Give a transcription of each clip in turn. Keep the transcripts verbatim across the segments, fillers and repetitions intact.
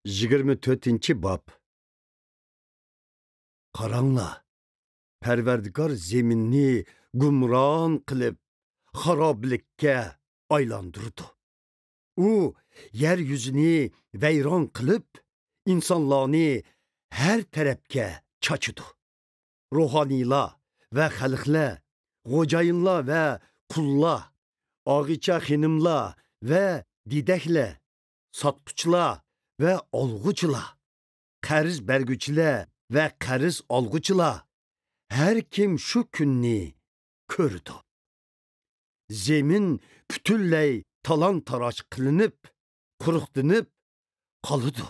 يىگىرمە تۆتىنچى باب. قاراڭلار، پەرۋەردىگار زېمىننى گۇمران قىلىپ، خارابىلىككە ئايلاندۇرىدۇ. ئۇ يەر يۈزىنى ۋەيران قىلىپ، ئىنسانلارنى ھەر تەرەپكە چاچىدۇ. روھانىيلار ۋە خەلقلەر، خوجايىنلار ۋە قۇللار، ئاغىچە خېنىملار ۋە دېدەكلەر، ساتقۇچىلار ۋە ئالغۇچىلار، قەرز بەرگۈچىلەر ۋە قەرز ئالغۇچىلار، ھەر كىم شۇ كۈننى كۆرىدۇ. زېمىن پۈتۈنلەي تالان-تاراج قىلىنىپ، قۇرۇقلىنىپ قالىدۇ.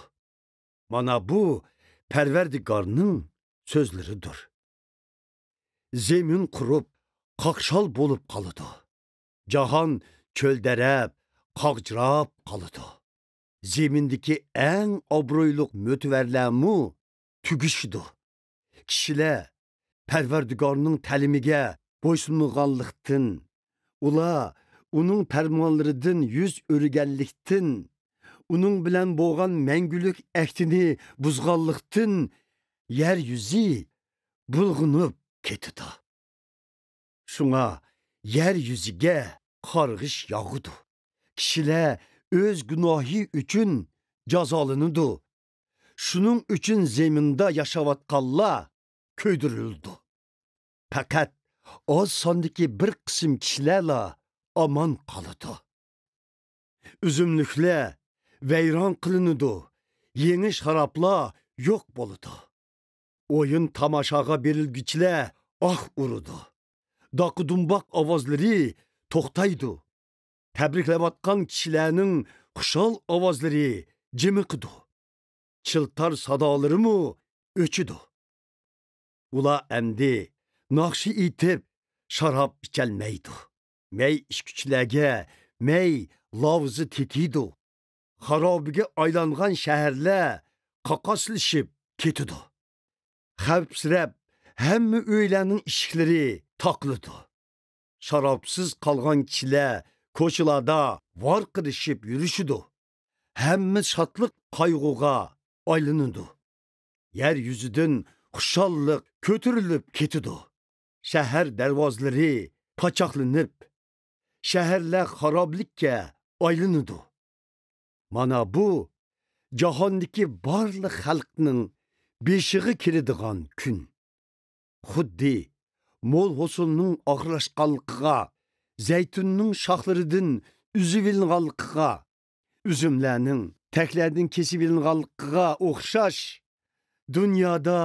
مانا بۇ پەرۋەردىگارنىڭ سۆزلىرىدۇر. زېمىن قۇرۇپ، قاقشال بولۇپ قالىدۇ. جاھان چۆلدەرەپ، قاغجىراپ قالىدۇ. زېمىندىكى ئەڭ ئابرۇيلۇق مۆتىۋەرلەرمۇ تۈگىشىدۇ. كىشىلەر پەرۋەردىگارنىڭ تەلىمىگە بويسۇنمىغانلىقتىن، ئۇلار ئۇنىڭ پەرمانلىرىدىن يۈز ئۆرۈگەنلىكتىن، ئۇنىڭ بىلەن بولغان مەڭگۈلۈك ئەھدىنى بۇزغانلىقتىن، يەر يۈزى بۇلغىنىپ كېتىدۇ. شۇڭا يەر يۈزىگە قارغىش ياغىدۇ. كىشىلەر ئۆز گۇناھى ئۈچۈن جازالىنىدۇ. شۇنىڭ ئۈچۈن زېمىندا ياشاۋاتقانلار كۆيدۈرۈلىدۇ. پەقەت ئاز ساندىكى بىر قىسىم كىشىلەرلا ئامان قالىدۇ. ئۈزۈملۈكلەر ۋەيران قىلىنىدۇ، يېڭى شارابلار يوق بولىدۇ. ئويۇن تاماشاغا بېرىلگۈچىلەر ئاھ ئۇرىدۇ. داقا-دۇمباق ئاۋازلىرى توختايدۇ. تەبرىكلەۋاتقان كىشىلەرنىڭ خۇشال ئاۋازلىرى جىمىقىدۇ. چىلتار سادالىرىمۇ ئۆچىدۇ. ئۇلار ئەمدى ناخشا ئېيتىپ، شاراب ئىچەلمەيدۇ. مەي ئىچكۈچىلەرگە مەي لاۋزا تېتىيدۇ. خارابىگە ئايلانغان شەھەرلەر قاقاسلىشىپ كېتىدۇ. خەۋپسىرەپ، ھەممە ئۆيلەرنىڭ ئىشىكلىرى تاقىلىدۇ. شارابسىز قالغان كىشىلەر كوچىلاردا ۋارقىرىشىپ يۈرۈشىدۇ. ھەممە شادلىق قايغۇغا ئايلىنىدۇ. يەر يۈزىدىن خۇشاللىق كۆتۈرۈلۈپ كېتىدۇ. شەھەر دەرۋازىلىرى پاچاقلىنىپ، شەھەرلەر خارابىلىككە ئايلىنىدۇ. مانا بۇ جاھاندىكى بارلىق خەلقنىڭ بېشىغا كېلىدىغان كۈن. خۇددى مول ھوسۇلنىڭ ئاخىرلاشقانلىقىغا، زەيتۇننىڭ شاخلىرىدىن ئۈزۈۋېلىنغانلىقىغا، ئۈزۈملەرنىڭ تەكلەردىن كېسىۋېلىنغانلىقىغا ئوخشاش، دۇنيادا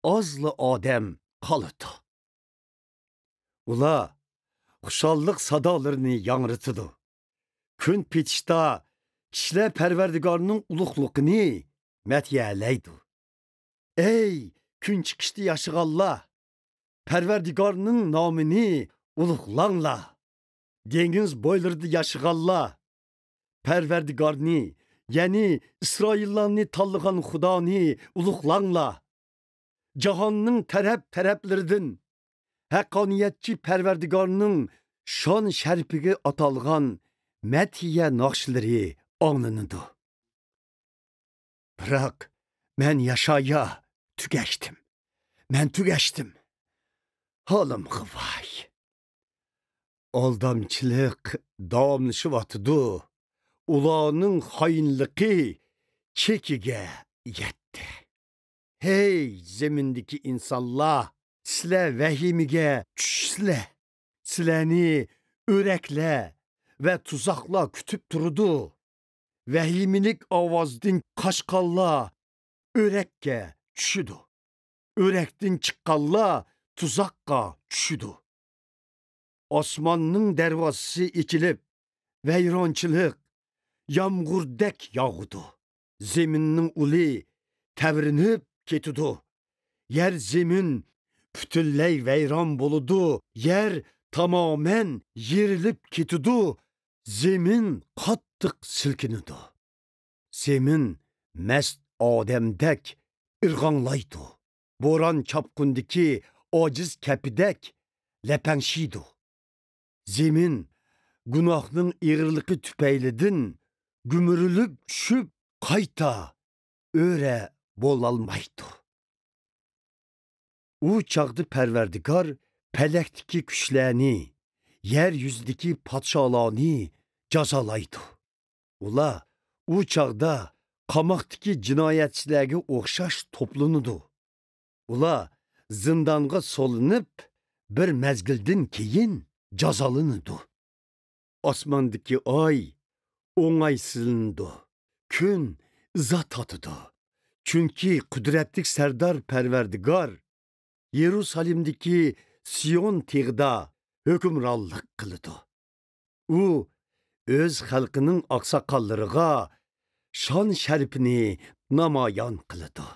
ئازلا ئادەم قالىدۇ. ئۇلار خۇشاللىق سادالىرىنى ياڭرىتىدۇ. كۈن پېتىشتا كىشىلەر پەرۋەردىگارنىڭ ئۇلۇغلۇقىنى مەدھىيەلەيدۇ. ئەي كۈن چىقىشتا ياشىغانلار، پەرۋەردىگارنىڭ نامىنى ئۇلۇغلاڭلار. دېڭىز بويلىرىدا ياشىغانلار، پەرۋەردىگارنى، يەنى ئىسرائىللارنى تاللىغان خۇدانى ئۇلۇغلاڭلار. جاھاننىڭ تەرەپ-تەرەپلىرىدىن ھەققانىيەتچى پەرۋەردىگارنىڭ شان-شەرىپىگە ئاتالغان مەدھىيە ناخشىلىرى ئاڭلىنىدۇ. بىراق مەن ياشايا تۈگەشتىم. مەن تۈگەشتىم. ھالىمغا ۋاي! ئالدامچىلىق داۋاملىشىۋاتىدۇ. ئۇلارنىڭ خائىنلىقى چېكىگە يەتتى. ھەي، زېمىندىكى ئىنسانلار، سىلەر ۋەھىمىگە چۈشىسىلەر. سىلەرنى ئۆرەكلەر ۋە تۇزاقلار كۈتۈپ تۇرىدۇ. ۋەھىمىلىك ئاۋازدىن قاچقانلار ئۆرەككە چۈشىدۇ. ئۆرەكتىن چىققانلار تۇزاققا چۈشىدۇ. ئاسماننىڭ دەرۋازىسى ئېچىلىپ، ۋەيرانچىلىق يامغۇردەك ياغىدۇ. زېمىننىڭ ئۇلى تەۋرىنىپ كېتىدۇ. يەر زېمىن پۈتۈنلەي ۋەيران بولىدۇ. يەر تامامەن يېرىلىپ كېتىدۇ. زېمىن قاتتىق سىلكىنىدۇ. زېمىن مەست ئادەمدەك ئىرغاڭلايدۇ. بوران-چاپقۇندىكى ئاجىز كەپىدەك لەپەڭشىيدۇ. زېمىن گۇناھنىڭ ئېغىرلىقى تۈپەيلىدىن گۈمۈرۈلۈپ چۈشۈپ، قايتا ئۆرە بولالمايدۇ. ئۇ چاغدا پەرۋەردىگار پەلەكتىكى كۈچلەرنى، يەر يۈزىدىكى پادىشاھلارنى جازالايدۇ. ئۇلار ئۇ چاغدا قاماقتىكى جىنايەتچىلەرگە ئوخشاش توپلىنىدۇ. ئۇلار زىندانغا سولىنىپ، بىر مەزگىلدىن كېيىن جازالىنىدۇ. ئاسماندىكى ئاي ئوڭايسىزلىنىدۇ، كۈن ئىزا تارتىدۇ. چۈنكى قۇدرەتلىك سەردار پەرۋەردىگار يېرۇسالېمدىكى سىيون تېغىدا ھۆكۈمرانلىق قىلىدۇ. ئۇ ئۆز خەلقىنىڭ ئاقساقاللىرىغا شان-شەرىپىنى نامايان قىلىدۇ.